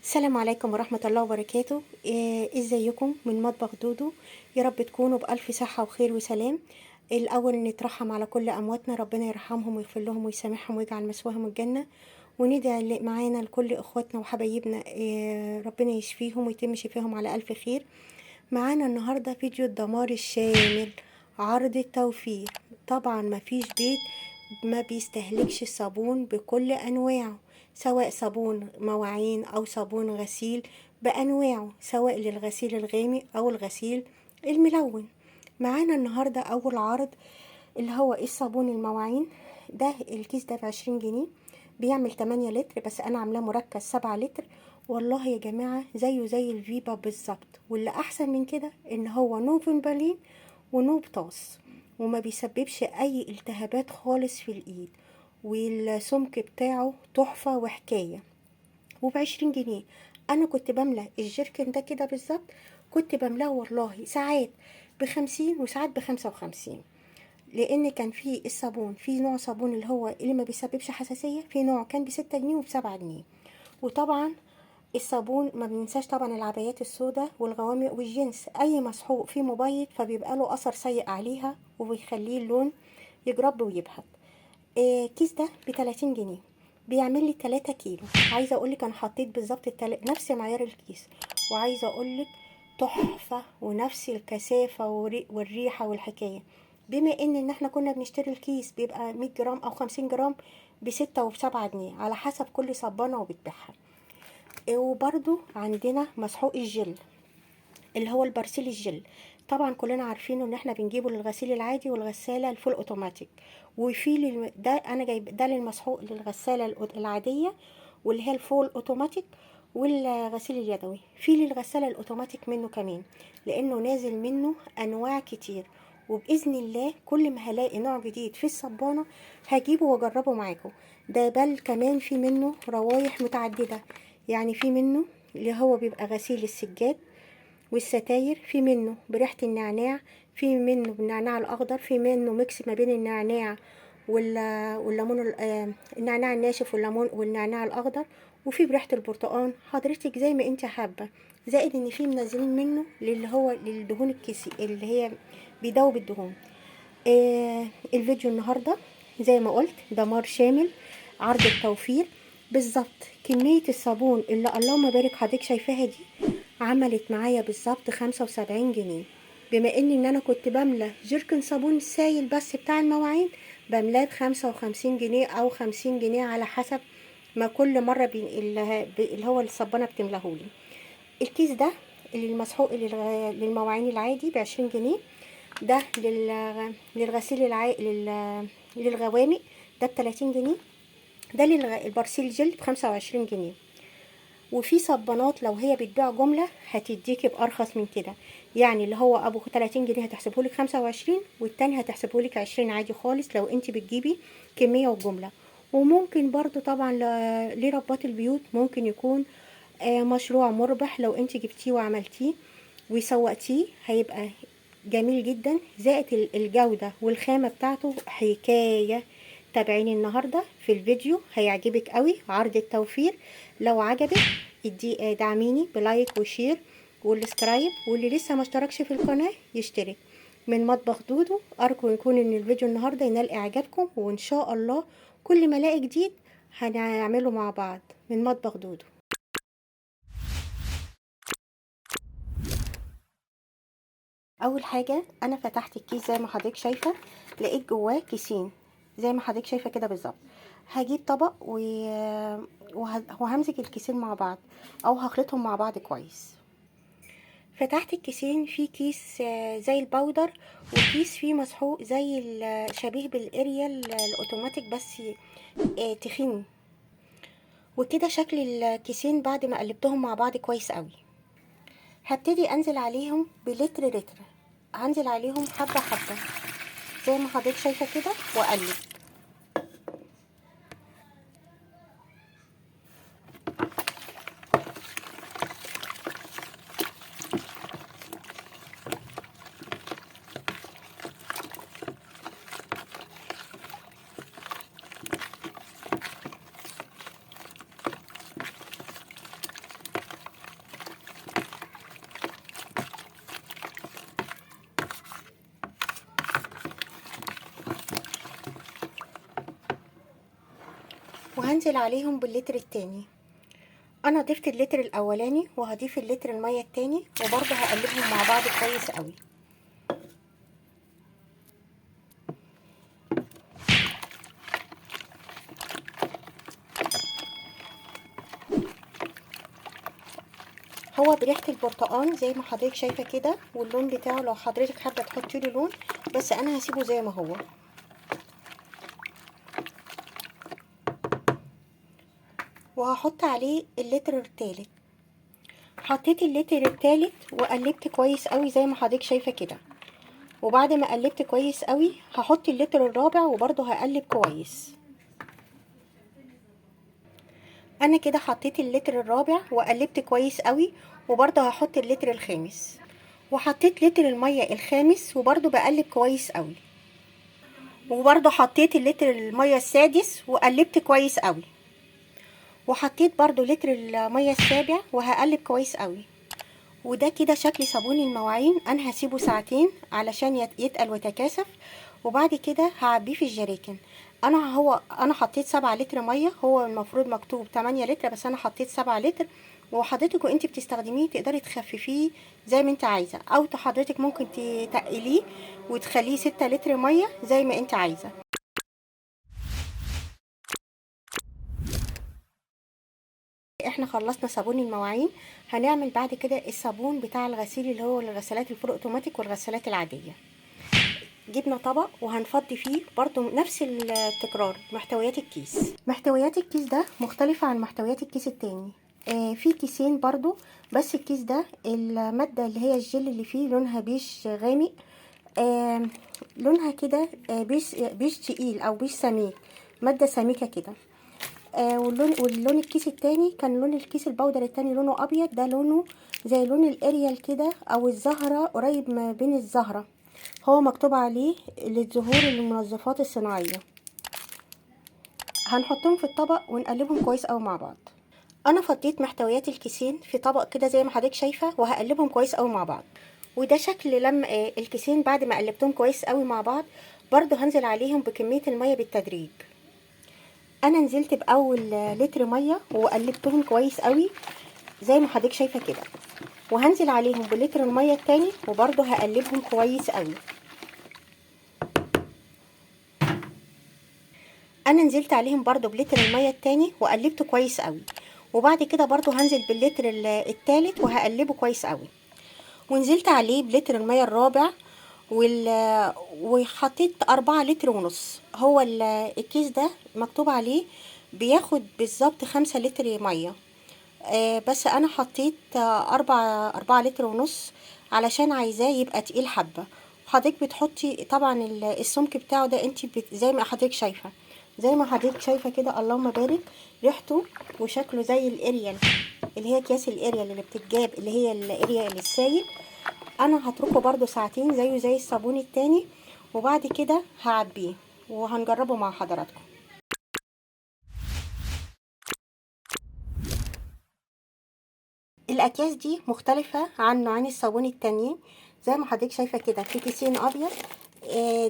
السلام عليكم ورحمة الله وبركاته. ازيكم من مطبخ دودو؟ يا رب تكونوا بألف صحة وخير وسلام. الأول نترحم على كل أمواتنا، ربنا يرحمهم ويغفر لهم ويسامحهم ويجعل مثواهم الجنة، وندعي اللي معانا لكل إخواتنا وحبايبنا، ربنا يشفيهم ويتم شفاهم على ألف خير. معانا النهاردة فيديو الدمار الشامل، عرض التوفير. طبعا مفيش بيت ما بيستهلكش الصابون بكل أنواعه، سواء صابون مواعين أو صابون غسيل بأنواعه، سواء للغسيل الغامق أو الغسيل الملون. معانا النهاردة أول عرض اللي هو الصابون المواعين ده. الكيس ده ب20 جنيه، بيعمل 8 لتر، بس أنا عاملاه مركز 7 لتر. والله يا جماعة زيه زي الفيبا بالظبط، واللي أحسن من كده إن هو no فورمالين و no بطاس، وما بيسببش أي التهابات خالص في الإيد، والسمك بتاعه تحفة وحكاية، وب20 جنيه. أنا كنت بملى الجيركن ده كده بالظبط، كنت بملاه والله ساعات ب50 وساعات ب55، لأن كان في الصابون، في نوع صابون اللي هو اللي ما بيسببش حساسية، في نوع كان ب6 جنيه وب7 جنيه. وطبعا الصابون ما بننساش طبعا العبايات السوداء والغوامق والجنس، أي مسحوق فيه مبيض فبيبقى له أثر سيء عليها وبيخليه اللون يجرب ويبهت. الكيس ده ب30 جنيه، بيعمل لي 3 كيلو. عايزه اقولك انا حطيت بالظبط نفس معيار الكيس، وعايزه اقولك تحفة ونفس الكثافة والريحه والحكاية. بما ان احنا كنا بنشتري الكيس بيبقى 100 جرام او 50 جرام ب6 وب7 جنيه على حسب كل صبانه وبتبيعها. وبرده عندنا مسحوق الجل اللي هو البرسيل الجل، طبعا كلنا عارفينه ان احنا بنجيبه للغسيل العادي والغساله ال full automatic، وفي ده انا جايب ده للمسحوق للغساله العادية واللي هي ال full automatic والغسيل اليدوي. في للغساله الاوتوماتيك منه كمان، لانه نازل منه انواع كتير، وباذن الله كل ما هلاقي نوع جديد في الصبانه هجيبه واجربه معاكم. ده بل كمان في منه روايح متعددة، يعني في منه اللي هو بيبقى غسيل السجاد والستاير، في منه بريحة النعناع، في منه بالنعناع الأخضر، في منه mix ما بين النعناع والليمون، النعناع الناشف والليمون والنعناع الأخضر، وفي بريحة البرتقال. حضرتك زي ما انت حابة. زائد ان في منزلين منه للي هو للدهون الكيسي اللي هي بيدوب الدهون. الفيديو النهاردة زي ما قلت دمار شامل، عرض التوفير بالظبط. كمية الصابون اللي اللهم بارك حضرتك شايفاها دي عملت معايا بالظبط 75 جنيه. بما ان انا كنت بملى جيركن صابون سايل بس بتاع المواعين بملاه ب55 جنيه او 50 جنيه على حسب ما كل مرة اللي هو الصبانه بتملاهولي. الكيس ده اللي المسحوق للمواعين العادي ب20 جنيه، ده للغسيل للغوامق ده ب30 جنيه، ده للبرسيل جل ب25 جنيه. وفي صبانات لو هي بتبيع جملة هتديكي بأرخص من كده، يعني اللي هو ابو 30 جنيه هتحسبهولك 25، والتاني هتحسبهولك 20 عادي خالص لو انت بتجيبي كمية وجملة. وممكن برضو طبعا لربات البيوت ممكن يكون مشروع مربح لو انت جبتيه وعملتيه وسوقتيه، هيبقى جميل جدا. زائد الجودة والخامة بتاعته حكاية. تابعيني النهاردة في الفيديو هيعجبك قوي، عرض التوفير. لو عجبك ادي دعميني ب like و share وال subscribe، واللي لسه ما اشتركش في القناة يشترك. من مطبخ دودو ارجو يكون ان الفيديو النهاردة ينال اعجابكم، وان شاء الله كل ما الاقي جديد هنعمله مع بعض. من مطبخ دودو. اول حاجة انا فتحت الكيس زي ما حضرتك شايفة، لقيت جواه كيسين زي ما حضرتك شايفه كده بالظبط. هجيب طبق وهمزج الكيسين مع بعض او هخلطهم مع بعض كويس. فتحت الكيسين، في كيس زي ال powder وكيس فيه مسحوق زي شبيه بالاريال الاوتوماتيك بس تخين. وكده شكل الكيسين بعد ما قلبتهم مع بعض كويس قوي. هبتدي انزل عليهم بلتر لتر، هنزل عليهم حبه حبه زي ما حضرتك شايفه كده واقلب. وهنزل عليهم باللتر التاني. انا ضفت اللتر الاولاني وهضيف اللتر المية التاني، وبرده هقلبهم مع بعض كويس قوي. هو بريحه البرتقان زي ما حضرتك شايفه كده، واللون بتاعه لو حضرتك حابة تحطي له لون، بس انا هسيبه زي ما هو. وهحط عليه اللتر الثالث. حطيت اللتر الثالث وقلبت كويس قوي زي ما حضرتك شايفه كده. وبعد ما قلبت كويس قوي هحط اللتر الرابع وبرده هقلب كويس. انا كده حطيت اللتر الرابع وقلبت كويس قوي، وبرده هحط اللتر الخامس. وحطيت لتر المية الخامس وبرده بقلب كويس قوي. وبرده حطيت اللتر المية السادس وقلبت كويس قوي. وحطيت برده لتر المية السابع وهقلب كويس قوي. وده كده شكل صابون المواعين. انا هسيبه ساعتين علشان يتقل ويتكاثف، وبعد كده هعبيه في الجراكن. انا حطيت 7 لتر مية، هو المفروض مكتوب 8 لتر بس انا حطيت 7 لتر. وحضرتك وانت بتستخدميه تقدري تخففيه زي ما انت عايزه، او حضرتك ممكن تقليه وتخليه 6 لتر مية زي ما انت عايزه. احنا خلصنا صابون المواعين. هنعمل بعد كده الصابون بتاع الغسيل اللي هو للغسالات ال full automatic والغسالات العادية. جبنا طبق وهنفضي فيه برضو نفس التكرار محتويات الكيس. محتويات الكيس ده مختلفة عن محتويات الكيس التاني. في كيسين برضو، بس الكيس ده المادة اللي هي الجل اللي فيه لونها بيش غامق، لونها كده بيش تقيل او بيش سميك، مادة سميكة كده. واللون الكيس التاني كان لون الكيس ال powder التاني لونه ابيض، ده لونه زي لون الاريال كده او الزهرة، قريب ما بين الزهرة. هو مكتوب عليه للزهور للمنظفات الصناعية. هنحطهم في الطبق ونقلبهم كويس قوي مع بعض. انا فضيت محتويات الكيسين في طبق كده زي ما حضرتك شايفه، وهقلبهم كويس قوي مع بعض. وده شكل لما الكيسين بعد ما قلبتهم كويس قوي مع بعض. برضو هنزل عليهم بكمية المية بالتدريج. انا نزلت باول لتر مية وقلبتهم كويس قوي زي ما حضرتك شايفه كده، وهنزل عليهم بلتر المية التاني وبرضو هقلبهم كويس قوي. انا نزلت عليهم برضو بلتر المية التاني وقلبته كويس قوي، وبعد كده برضو هنزل باللتر التالت وهقلبه كويس قوي. ونزلت عليه بلتر المية الرابع وحطيت 4 لتر ونص. هو الكيس ده مكتوب عليه بياخد بالظبط 5 لتر مية، بس انا حطيت 4 لتر ونص علشان عايزاه يبقى تقيل حبة. حضرتك بتحطي طبعا السمك بتاعه ده انت زي ما حضرتك شايفة، زي ما حضرتك شايفة كده، اللهم بارك، ريحته وشكله زي الاريال اللي هي اكياس الاريال اللي بتتجاب اللي هي الاريال السايل. انا هتركه برده ساعتين زيه زي الصابون التاني، وبعد كده هعبيه وهنجربه مع حضراتكم. الاكياس دي مختلفة عن نوعين الصابون التانيين زي ما حضرتك شايفة كده. في كيسين ابيض،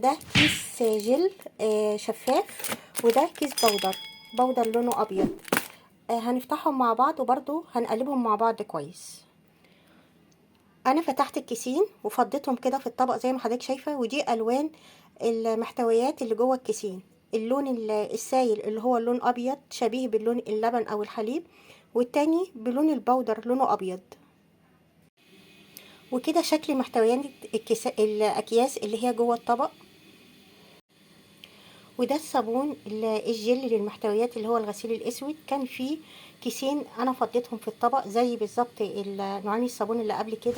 ده كيس جل شفاف، وده كيس powder لونه ابيض. هنفتحهم مع بعض وبرده هنقلبهم مع بعض كويس. انا فتحت الكيسين وفضيتهم كده في الطبق زي ما حضرتك شايفه، ودي الوان المحتويات اللي جوه الكيسين. اللون السايل اللي هو اللون ابيض شبيه باللون اللبن او الحليب، والتاني بلون ال powder لونه ابيض. وكده شكل محتويات الاكياس اللي هي جوه الطبق. وده الصابون الجل للمحتويات اللي هو الغسيل الاسود، كان فيه كيسين انا فضيتهم في الطبق زي بالظبط نوعين الصابون اللي قبل كده،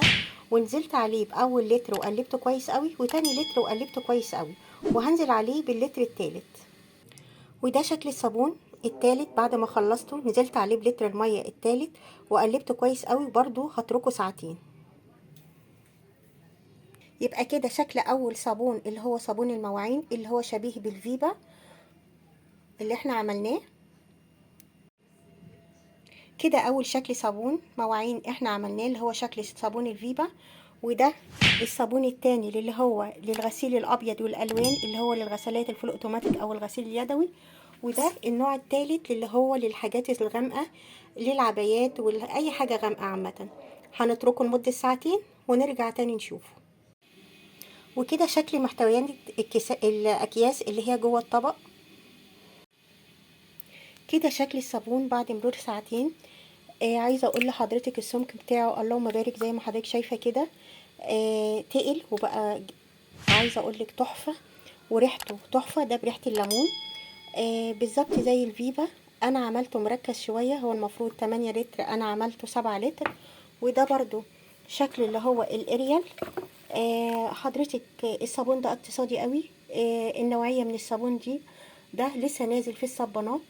ونزلت عليه باول لتر وقلبته كويس قوي، وتاني لتر وقلبته كويس قوي، وهنزل عليه باللتر التالت. وده شكل الصابون التالت بعد ما خلصته، نزلت عليه بلتر المية التالت وقلبته كويس قوي، وبرده هتركه ساعتين. يبقى كده شكل اول صابون اللي هو صابون المواعين اللي هو شبيه بالفيبا اللي احنا عملناه كده. اول شكل صابون مواعين احنا عملناه اللي هو شكل صابون الفيبا، وده الصابون التاني اللي هو للغسيل الابيض والالوان اللي هو للغسالات ال full automatic او الغسيل اليدوي، وده النوع الثالث اللي هو للحاجات الغامقة، للعبايات وأي حاجة غامقة عامة. هنتركه لمدة ساعتين ونرجع تاني نشوفه. وكده شكل محتويات الأكياس اللي هي جوه الطبق. كده شكل الصابون بعد مرور ساعتين. عايزه اقول لحضرتك السمك بتاعه اللهم بارك، زي ما حضرتك شايفه كده، تقل وبقى عايزه اقول لك تحفة، وريحته تحفة. ده بريحه الليمون، بالظبط زي الفيفا. انا عملته مركز شوية، هو المفروض 8 لتر، انا عملته 7 لتر. وده برضو شكل اللي هو الاريال. حضرتك الصابون ده اقتصادي قوي. النوعية من الصابون دي ده لسه نازل في الصبانات،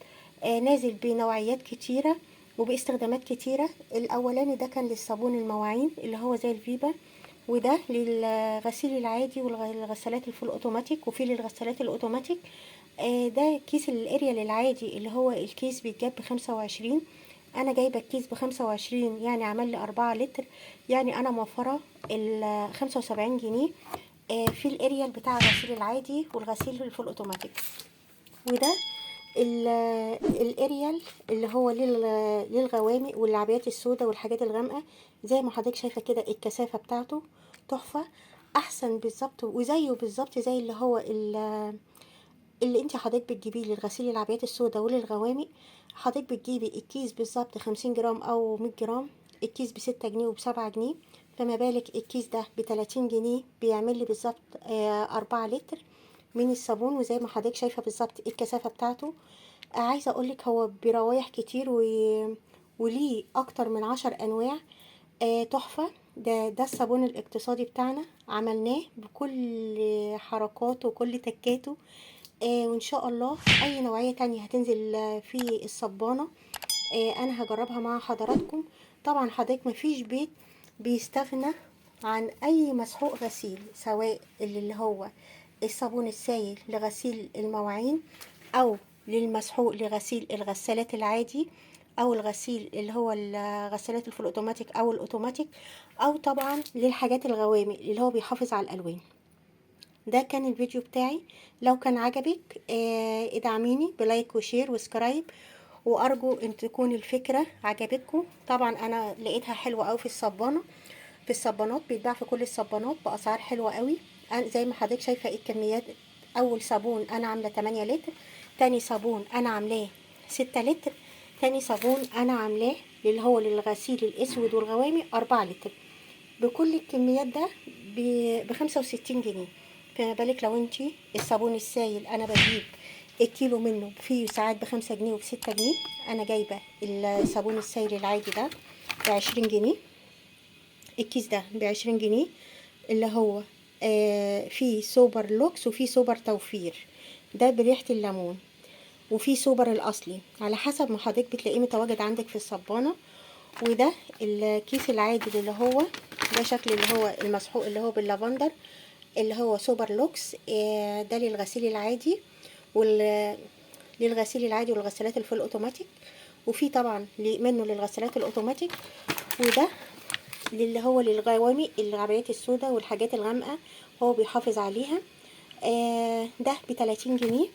نازل بنوعيات كتيرة وباستخدامات كتيرة. الاولاني ده كان للصابون المواعين اللي هو زي الفيبا، وده للغسيل العادي والغسالات ال full automatic، وفي للغسالات الاوتوماتيك. ده كيس الاريال العادي اللي هو الكيس بيتجاب ب25، انا جايبه الكيس ب25، يعني عمل لي 4 لتر، يعني انا موفره ال 75 جنيه، في الاريال بتاع الغسيل العادي والغسيل ال full automatic. وده الاريال اللي هو للغوامق والعبايات السوداء والحاجات الغامقه، زي ما حضرتك شايفه كده الكثافة بتاعته تحفة، احسن بالظبط وزيه بالظبط زي اللي هو اللي انت حضرتك بتجيبيه للغسيل العبايات السوداء وللغوامق. حضرتك بتجيبي الكيس بالظبط 50 جرام او 100 جرام، الكيس ب6 جنيه وب7 جنيه، فما بالك الكيس ده ب30 جنيه، بيعمل لي بالظبط 4 لتر من الصابون. وزي ما حضرتك شايفه بالظبط الكثافة بتاعته. عايزه اقولك هو بروايح كتير وليه اكتر من 10 انواع، تحفة. ده الصابون الاقتصادي بتاعنا، عملناه بكل حركاته وكل تكاته. وان شاء الله اي نوعية تانية هتنزل في الصبانه، انا هجربها مع حضراتكم. طبعا حضرتك مفيش بيت بيستغنى عن اي مسحوق غسيل، سواء اللي هو الصابون السائل لغسيل المواعين، او للمسحوق لغسيل الغسالات العادي، او الغسيل اللي هو الغسالات ال full automatic او الاوتوماتيك، او طبعا للحاجات الغوامق اللي هو بيحافظ على الالوان. ده كان الفيديو بتاعي، لو كان عجبك ادعميني ب like و share و subscribe، وارجو ان تكون الفكرة عجبتكم. طبعا انا لقيتها حلوة قوي في الصبانه، في الصبانات بيتباع في كل الصبانات باسعار حلوة قوي. زي ما حضرتك شايفه الكميات، اول صابون انا عامله 8 لتر، تاني صابون انا عاملاه 6 لتر، تاني صابون انا عاملاه اللي هو للغسيل الاسود والغوامق 4 لتر. بكل الكميات ده ب65 جنيه. فما بالك لو انتي الصابون السايل انا بجيب الكيلو منه فيه ساعات ب5 جنيه وب6 جنيه، انا جايبه الصابون السايل العادي ده ب20 جنيه، الكيس ده ب20 جنيه، اللي هو فيه سوبر لوكس وفيه سوبر توفير، ده بريحه الليمون، وفيه سوبر الاصلي على حسب ما حضرتك بتلاقيه متواجد عندك في الصبانه. وده الكيس العادي اللي هو ده شكل اللي هو المسحوق اللي هو باللافندر اللي هو سوبر لوكس، ده للغسيل العادي للغسيل العادي والغسالات ال full automatic، وفي طبعا منه للغسالات الاوتوماتيك. وده للي هو للغوامق العبايات السوداء والحاجات الغامقه هو بيحافظ عليها، ده ب30 جنيه.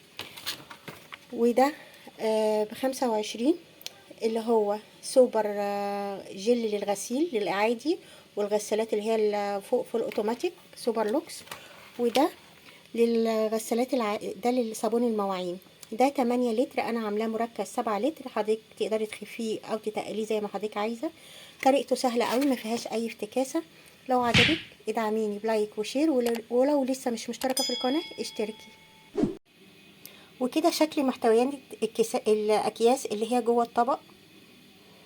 وده ب25 اللي هو سوبر جل للغسيل للعادي والغسالات اللي هي فوق full automatic سوبر لوكس. وده للغسالات ده للصابون المواعين، ده 8 لتر، انا عاملاه مركز 7 لتر، حضرتك تقدري تخفيه او تتقليه زي ما حضرتك عايزه. طريقته سهلة قوي ما فيهاش اي افتكاسه. لو عجبك ادعميني ب like و share، ولو لسه مش مشتركة في القناة اشتركي. وكده شكل محتويات الاكياس اللي هي جوه الطبق.